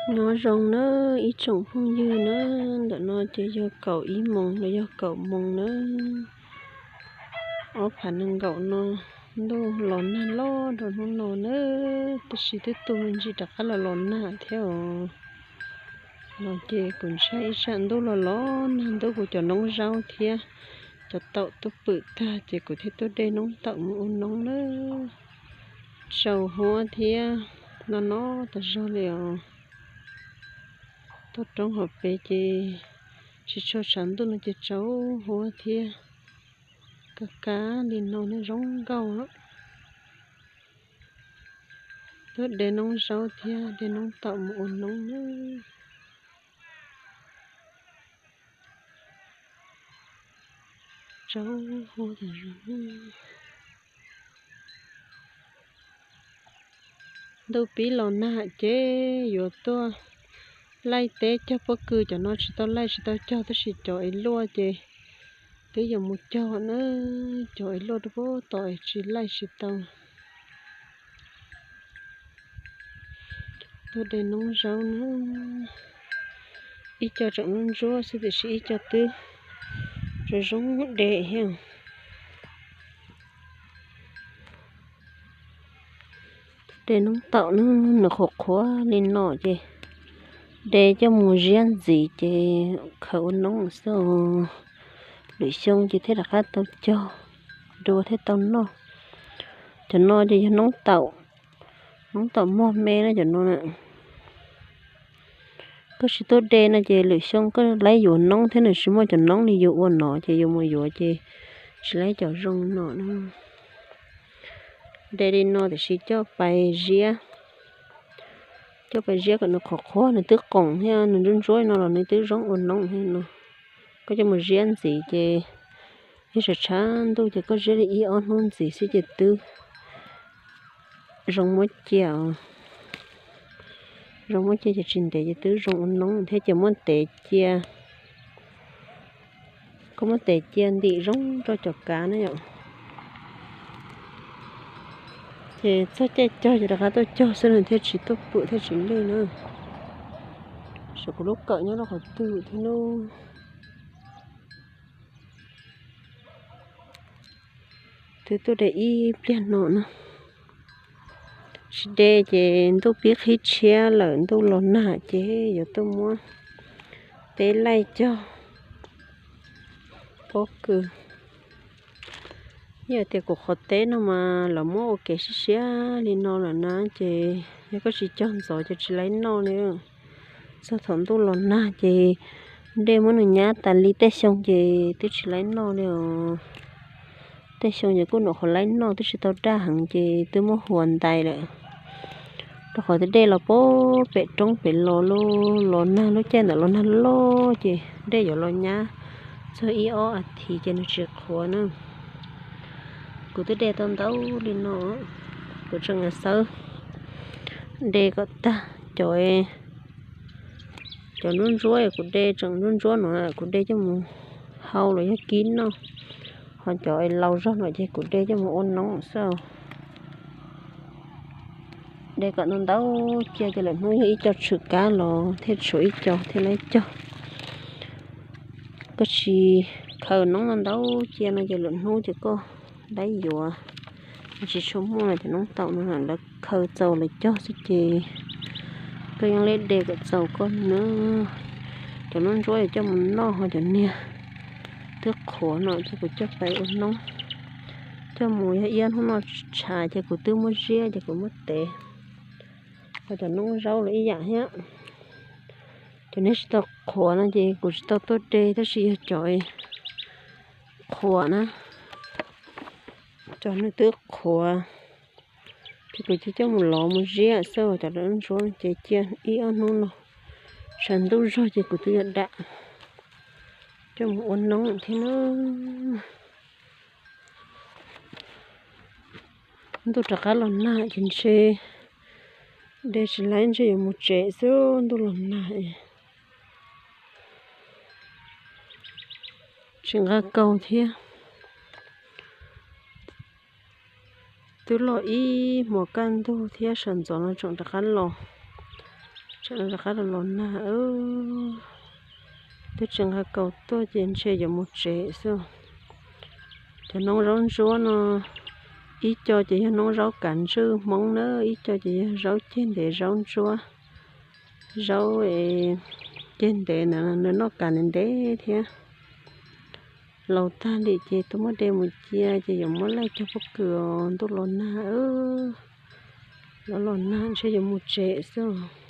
Nyob zoo nawb ib tsoom phooj ywg nawb, ntawm no ces yog kaum ib moos los yog kaum moos nawb. Ob phav nees nkaum no ntuj los nag loj rau hnub no nawb, tab sis twb tu me ntsis rov qab los los nag thiab os. No ces kuv ntshai ib tsam ntuj los los nag ntub kuv cov noob zaub thiab cov taum tuaj pwm tag ces kuv thiaj tuaj de noob taum mus ua noob nawb. Tsaus huab thiab no no tas zog li os. Tuaj roob hauv pes ces tsis tshua tshav ntuj no ces tsaus huab thiab. Kav kav li no ne zoo nkauj. Tuaj de noob zaub thiab de noob taum mus ua noob nawb. Tsaus huab tas zog. Ntuj pib los nag ces yuav tuaj laij teb cog pob kws, cov no tsis tau laij tsis tau cog tab sis cov es luaj ces twb yuav mus cog na, cov es luaj rau pem tod es tsis laij tsis tau. Tuaj de noob zaub na, ib co tseem ntsuab ntsuab xwb tiam sis ib co twb zoo zoo de thiab. De noob taum na, nws qhuav qhuav li no ces de coj mus ziab ntxiv ces khaws ua noob xwb. Lwm xyoo ces thiaj rov qab tau cog dua thiab tau noj. Cov no ces yog noob taum, noob taum mog me na cov no. Koj tsis tuaj de no ces lwm xyoo koj laib yuav noob thiab nws tsis muaj cov noob li yus ua no ces yus mus yuav ces tsis laib cov zoo no na. De li no tiam sis coj pais ziab, coj pais ziab kom nws qhuav qhuav, nws twb qoom thiab nws ntsuab ntsuab no los nws twb zoo ua noob thiab no. Koj coj mus ziab ntxiv ces ib tsam tshav ntuj ces koj ziab li ib ob hnub ntxiv xwb ces twb zoo muab cia, zoo muab cia ces tsis ntev ces twb zoo ua noob thiab ces muab tev cia. Koj muab tev cia ntim zoo rau cov kav na yom. Ces txog caij cog ces rov qab tuaj cog xwb nws thiaj tsis tuaj pwm thiaj tsis lwj na. Saib kuv lub kawm nyob rau qhov twg thiab lub. Twb tuaj de ib pliag no na. Tsis de ces ntuj pib qhib tshiab lawm, ntuj los nag ces yuav tuaj muab teb laij cog pob kws. Yog tias kuv qhov teb no mas lawv muab ua kev siab siab li no lawm na ces yog koj tsis cog ntxov ces tsis laib noj li. Txog thaum ntuj los nag ces dej muab nws nyab tas li, tej xyoo ces twb tsis laib noj li os. Tej xyoo ces kuj nyuam qhuav laib noj, twb tsis tau daj heev ces twb muab huas ntais lawm. Rau qhov tias dej los pem roob pem los, los nag lub caij ntawd los nag loj ces dej yuav los nyab txog ib ob as thiv ces nws tsis qhuav na. Kuv twb de tau ntau li no, kuv tseem xawb de kom tag cov, cov ntsuab ntsuab kuv de tseem ntsuab ntsuab no kuv de coj mus hau los yog kib noj, ho cov laus zog no ces kuv de coj mus ua noob xwb. De kom ntau ntau cia ces lwm hnub yog ib co tshwm kab los thiaj tshuav ib co thiaj laib cog. Koj tsis khaws noob ntau ntau cia no ces lwm hnub ces koj laib yuav tsis tshua muaj cov noob taum no, lawv khaws txaus lawv cog xwb ces koj yeej laib de kom txaus koj na. Cov noob ntsuab coj mus noj, ho cov niag twb qhuav no ces kuv coj pais ua noob. Coj mus yog ib ob hnub no tshav ces kuv twb muab ziab ces kuv muab tev. Ho cov noob zaub los ib yam thiab. Cov niag tsis tau qhuav no ces kuv tsis tau tuaj de, tab sis yog cov qhuav na, cov nws twb qhuav ces kuv cia coj mus lov mus ziab xwb. Cov noob ntsuab ces cia ib ob hnub no tshav ntuj zog ces kuv twb yuav dam coj mus ua noob thiab na. Ntuj rov qab los nag ces ntshe de tsis laib, ntshe yuav mus tsev xwb, ntuj los nag. Tsis nqa kaus thiab. Twb los ib hmos kaj ntug thiab sawv ntxov no tseem rov qab los, Rov qab los los nag, twb tsis nqa kaus tuaj ces ntshe yuav mus tsev xwb. Cov noob zaub ntsuab no, ib co ces yog noob zaub kav ntswj Hmoob na, ib co ces yog zaub ceg ntev zaub ntsuab. Zaub ceg ntev na, nws noj kav ntev ntev thiab. Laus tag li ces tuaj muab de mus cia ces yuav muab laij cog pob kws, ntuj los nag, los los nag ntshe yuav mus tsev xwb.